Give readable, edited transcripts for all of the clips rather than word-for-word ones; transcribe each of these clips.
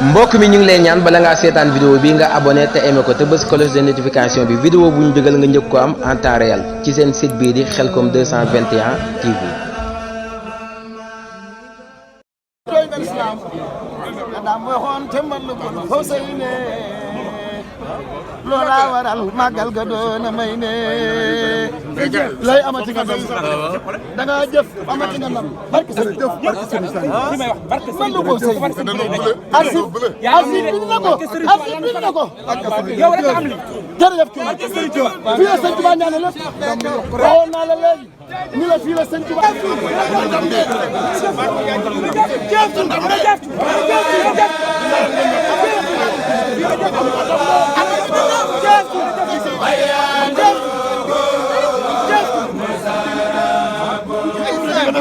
mbokk mi ñu ngi lay ñaan bala ngaa seetaan vidéo bi nga abonné te aimé ko te bës cloche de notification bi vidéo bu ñu dugal nga njëkk ko am en temps réel ci seen site bii di Khelcom 221 TV. loola waral màggal ga doona may ne lay amati nga ndam da nga jëf amati nga ndam barke sëriñ jëf barke sëriñ say man lu ko sëy arsi bin na ko yow rek am li jërëjëf ki fii la sëñ Tuba ñaane lépp waxoon naa la léegi ni la fii la sëñ Tuba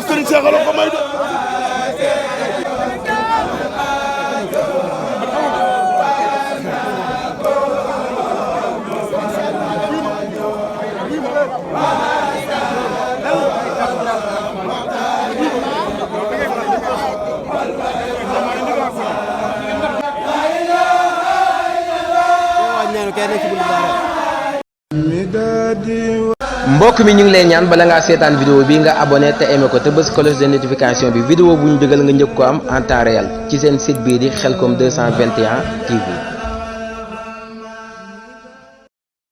Serigne Cheikh la ko may de mbokk mi ñu ngi lay ñaan bala ngaa seetaan vidéo bi nga abonné te aimé ko te bës cloche de notification bi vidéo bu ñu dugal nga njëkk ko am en temps réel ci seen site bii di Khelcom 221 TV.